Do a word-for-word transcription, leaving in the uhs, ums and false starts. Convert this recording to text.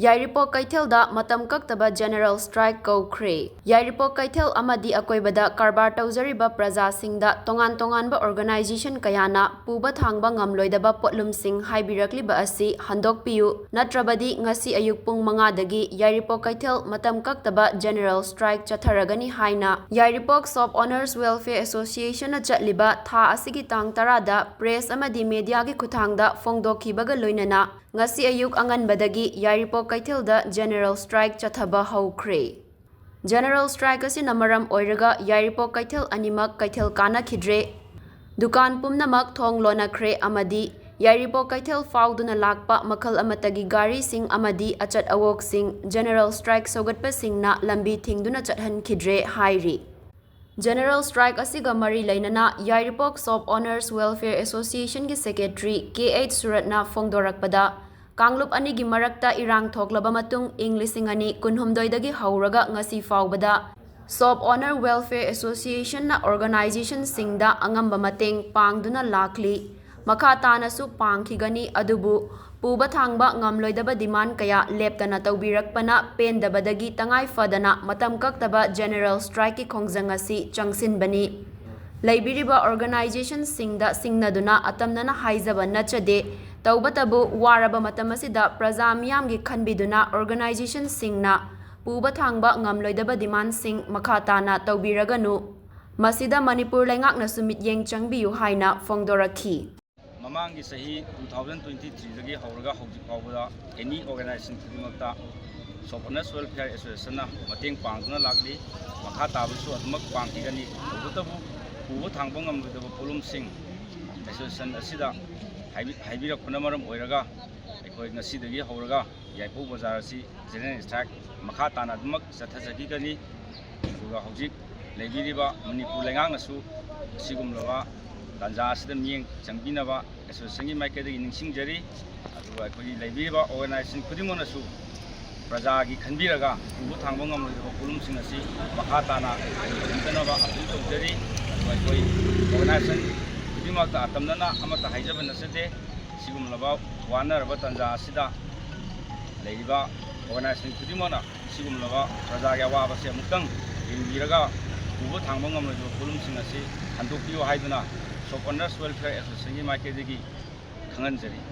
ꯌꯥꯏꯔꯤꯄꯣꯛ ꯀꯩꯊꯦꯜꯗ ꯃꯇꯝ ꯀꯛꯇꯕ general strike ꯀꯧꯈ꯭ꯔꯦ꯫ ꯌꯥꯏꯔꯤꯄꯣꯛ ꯀꯩꯊꯦꯜ ꯑꯃꯗꯤ ꯑꯀꯣꯏꯕꯗ ꯀꯔꯕꯥꯔ ꯇꯧꯖꯔꯤꯕ ꯄ꯭ꯔꯖꯥꯁꯤꯡꯗ ꯇꯣꯉꯥꯟ ꯇꯣꯉꯥꯟꯕ organization ꯀꯌꯥꯅ ꯄꯨꯕ ꯊꯥꯡꯕ ꯉꯝꯂꯣꯏꯗꯕ ꯄꯣꯠꯂꯨꯝꯁꯤꯡ ꯍꯥꯏꯕꯤꯔꯛꯂꯤꯕ ꯑꯁꯤ ꯍꯟꯗꯣꯛꯄꯤꯌꯨ, ꯅꯠꯇ꯭ꯔꯕꯗꯤ ꯉꯁꯤ ꯑꯌꯨꯛ ꯄꯨꯡ ꯃꯉꯥꯗꯒꯤ ꯌꯥꯏꯔꯤꯄꯣꯛ ꯀꯩꯊꯦꯜ ꯃꯇꯝ ꯀꯛꯇꯕ general strike ꯆꯠꯊꯔꯒꯅꯤ ꯍꯥꯏꯅ ꯌꯥꯏꯔꯤꯄꯣꯛ Shop Owners Welfare Associationꯅ ꯆꯠꯂꯤꯕ ꯊꯥ ꯑꯁꯤꯒꯤ ꯇꯥꯡ ꯇꯔꯥꯗ press ꯑꯃꯗꯤ mediaꯒꯤ ꯈꯨꯠꯊꯥꯡꯗ ꯐꯣꯡꯗꯣꯛꯈꯤꯕꯒ ꯂꯣꯏꯅꯅ ꯉꯁꯤ ꯑꯌꯨꯛ ꯑꯉꯟꯕꯗꯒꯤ ꯌꯥꯏꯔꯤꯄꯣꯛ ꯀꯩꯊꯦꯜꯗ general strike ꯆꯠꯊꯕ ꯍꯧꯈ꯭ꯔꯦ꯫ General strike ꯑꯁꯤꯅ ꯃꯔꯝ ꯑꯣꯏꯔꯒ ꯌꯥꯏꯔꯤꯄꯣꯛ ꯀꯩꯊꯦꯜ ꯑꯅꯤꯃꯛ ꯀꯩꯊꯦꯜ ꯀꯥꯅꯈꯤꯗ꯭ꯔꯦ꯫ ꯗꯨꯀꯥꯟ ꯄꯨꯝꯅꯃꯛ ꯊꯣꯡ ꯂꯣꯟꯅꯈ꯭ꯔꯦ ꯑꯃꯗꯤ ꯌꯥꯏꯔꯤꯄꯣꯛ ꯀꯩꯊꯦꯜ ꯐꯥꯎꯗꯨꯅ ꯂꯥꯛꯄ ꯃꯈꯜ ꯑꯃꯠꯇꯒꯤ ꯒꯥꯔꯤꯁꯤꯡ ꯑꯃꯗꯤ ꯑꯆꯠ ꯑꯋꯣꯛꯁꯤꯡ general strike ꯁꯧꯒꯠꯄꯁꯤꯡꯅ ꯂꯝꯕꯤ ꯊꯤꯡꯗꯨꯅ ꯆꯠꯍꯟꯈꯤꯗ꯭ꯔꯦ ꯍꯥꯏꯔꯤ꯫ General strike ꯑꯁꯤꯒ ꯃꯔꯤ ꯂꯩꯅꯅ ꯌꯥꯏꯔꯤꯄꯣꯛ Shop Owners Welfare Associationꯒꯤ secretary K H ꯁꯨꯔꯠꯅ ꯐꯣꯡꯗꯣꯔꯛꯄꯗ, ꯀꯥꯡꯂꯨꯞ ꯑꯅꯤꯒꯤ ꯃꯔꯛꯇ ꯏꯔꯥꯡ ꯊꯣꯛꯂꯕ ꯃꯇꯨꯡ ꯏꯪ ꯂꯤꯁꯤꯡ ꯑꯅꯤ ꯀꯨꯟꯍꯨꯝꯗꯣꯏꯗꯒꯤ ꯍꯧꯔꯒ ꯉꯁꯤ ꯐꯥꯎꯕꯗ Shop Owner Welfare Associationꯅ organizationꯁꯤꯡꯗ ꯑꯉꯝꯕ ꯃꯇꯦꯡ ꯄꯥꯡꯗꯨꯅ ꯂꯥꯛꯂꯤ꯫ ꯃꯈꯥ ꯇꯥꯅꯁꯨ ꯄꯥꯡꯈꯤꯒꯅꯤ, ꯑꯗꯨꯕꯨ ꯄꯨꯕ ꯊꯥꯡꯕ ꯉꯝꯂꯣꯏꯗꯕ demand ꯀꯌꯥ ꯂꯦꯞꯇꯅ ꯇꯧꯕꯤꯔꯛꯄꯅ ꯄꯦꯟꯗꯕꯗꯒꯤ ꯇꯉꯥꯏ ꯐꯗꯅ ꯃꯇꯝ ꯀꯛꯇꯕ general strikeꯀꯤ ꯈꯣꯡꯖꯪ ꯑꯁꯤ ꯆꯪꯁꯤꯟꯕꯅꯤ꯫ ꯂꯩꯕꯤꯔꯤꯕ organizationꯁꯤꯡꯗ ꯁꯤꯡꯅꯗꯨꯅ ꯑꯇꯝꯅꯅ ꯍꯥꯏꯖꯕ ꯅꯠꯆꯗꯦ꯫ ꯇꯧꯕꯇꯕꯨ ꯋꯥꯔꯕ ꯃꯇꯝ ꯑꯁꯤꯗ ꯄ꯭ꯔꯖꯥ ꯃꯤꯌꯥꯝꯒꯤ ꯈꯟꯕꯤꯗꯨꯅ organizationꯁꯤꯡꯅ ꯄꯨꯕ ꯊꯥꯡꯕ ꯉꯝꯂꯣꯏꯗꯕ demandꯁꯤꯡ ꯃꯈꯥ ꯇꯥꯅ ꯇꯧꯕꯤꯔꯒꯅꯨ꯫ ꯃꯁꯤꯗ ꯃꯅꯤꯄꯨꯔ ꯂꯩꯉꯥꯛꯅꯁꯨ ꯃꯤꯠꯌꯦꯡ ꯆꯪꯕꯤꯌꯨ ꯍꯥꯏꯅ ꯐꯣꯡꯗꯣꯔꯛꯈꯤ꯫ ꯃꯃꯥꯡꯒꯤ ꯆꯍꯤ two thousand twenty threeꯗꯒꯤ ꯍꯧꯔꯒ ꯍꯧꯖꯤꯛ ꯐꯥꯎꯕꯗ any organization ꯈꯨꯗꯤꯡꯃꯛꯇ Shop Owners Welfare Associationꯅ ꯃꯇꯦꯡ ꯄꯥꯡꯗꯨꯅ ꯂꯥꯛꯂꯤ꯫ ꯃꯈꯥ ꯇꯥꯕꯁꯨ ꯑꯗꯨꯃꯛ ꯄꯥꯡꯈꯤꯒꯅꯤ꯫ ꯇꯧꯕꯇꯕꯨ ꯄꯨꯕ ꯊꯥꯡꯕ ꯉꯝꯂꯣꯏꯗꯕ ꯄꯣꯠꯂꯨꯝꯁꯤꯡ association ꯑꯁꯤꯗ ꯍꯥꯏꯕꯤ-, ꯍꯥꯏꯕꯤꯔꯛꯄꯅ ꯃꯔꯝ ꯑꯣꯏꯔꯒ ꯑꯩꯈꯣꯏ ꯉꯁꯤꯗꯒꯤ ꯍꯧꯔꯒ ꯌꯥꯏꯔꯤꯄꯣꯛ ꯕꯖꯥꯔ ꯑꯁꯤ general strike ꯃꯈꯥ ꯇꯥꯅ ꯑꯗꯨꯃꯛ ꯆꯠꯊꯖꯈꯤꯒꯅꯤ꯫ ꯑꯗꯨꯒ ꯍꯧꯖꯤꯛ ꯂꯩꯕꯤꯔꯤꯕ ꯃꯅꯤꯄꯨꯔ ꯂꯩꯉꯥꯛꯅꯁꯨ ꯑꯁꯤꯒꯨꯝꯂꯕ ꯇꯥꯟꯖꯥ ꯑꯁꯤꯗ ꯃꯤꯠꯌꯦꯡ ꯆꯪꯕꯤꯅꯕ associationꯒꯤ ꯃꯥꯏꯀꯩꯗꯒꯤ ꯅꯤꯡꯁꯤꯡꯖꯔꯤ꯫ ꯑꯗꯨꯒ ꯑꯩꯈꯣꯏꯒꯤ ꯂꯩꯕꯤꯔꯤꯕ organization ꯈꯨꯗꯤꯡꯃꯛꯅꯁꯨ ꯄ꯭ꯔꯖꯥꯒꯤ ꯈꯟꯕꯤꯔꯒ ꯄꯨꯕ ꯊꯥꯡꯕ ꯉꯝꯂꯣꯏꯗꯕ ꯄꯣꯠꯂꯨꯝꯁꯤꯡ ꯑꯁꯤ ꯃꯈꯥ ꯇꯥꯅ ꯍꯟꯊꯍꯟꯗꯅꯕ appeal ꯇꯧꯖꯔꯤ꯫ ꯑꯗꯨꯒ ꯑꯩꯈꯣꯏ organization ꯈꯨꯗꯤꯡꯃꯛꯇ ꯑꯇꯝꯅꯅ ꯑꯃꯠꯇ ꯍꯥꯏꯖꯕ ꯅꯠꯆꯗꯦ꯫ ꯁꯤꯒꯨꯝꯂꯕ ꯋꯥꯅꯔꯕ ꯇꯥꯟꯖꯥ ꯑꯁꯤꯗ ꯂꯩꯔꯤꯕ ꯑꯣꯔꯒꯅꯥꯏꯖꯦꯁꯟ ꯈꯨꯗꯤꯡꯃꯛꯅ ꯑꯁꯤꯒꯨꯝꯂꯕ ꯄ꯭ꯔꯖꯥꯒꯤ ꯑꯋꯥꯕꯁꯦ ꯑꯃꯨꯛꯇꯪ ꯌꯦꯡꯕꯤꯔꯒ ꯄꯨꯕ ꯊꯥꯡꯕ ꯉꯝꯂꯣꯏꯗꯕ ꯄꯣꯠꯂꯨꯝꯁꯤꯡ ꯑꯁꯤ ꯍꯟꯗꯣꯛꯄꯤꯌꯨ ꯍꯥꯏꯗꯨꯅ ꯁꯣꯞ ꯑꯣꯅꯔꯁ ꯋꯦꯜꯐꯤꯌꯔ ꯑꯦꯁꯣꯁꯤꯌꯦꯁꯟꯒꯤ ꯃꯥꯏꯀꯩꯗꯒꯤ ꯈꯪꯍꯟꯖꯔꯤ꯫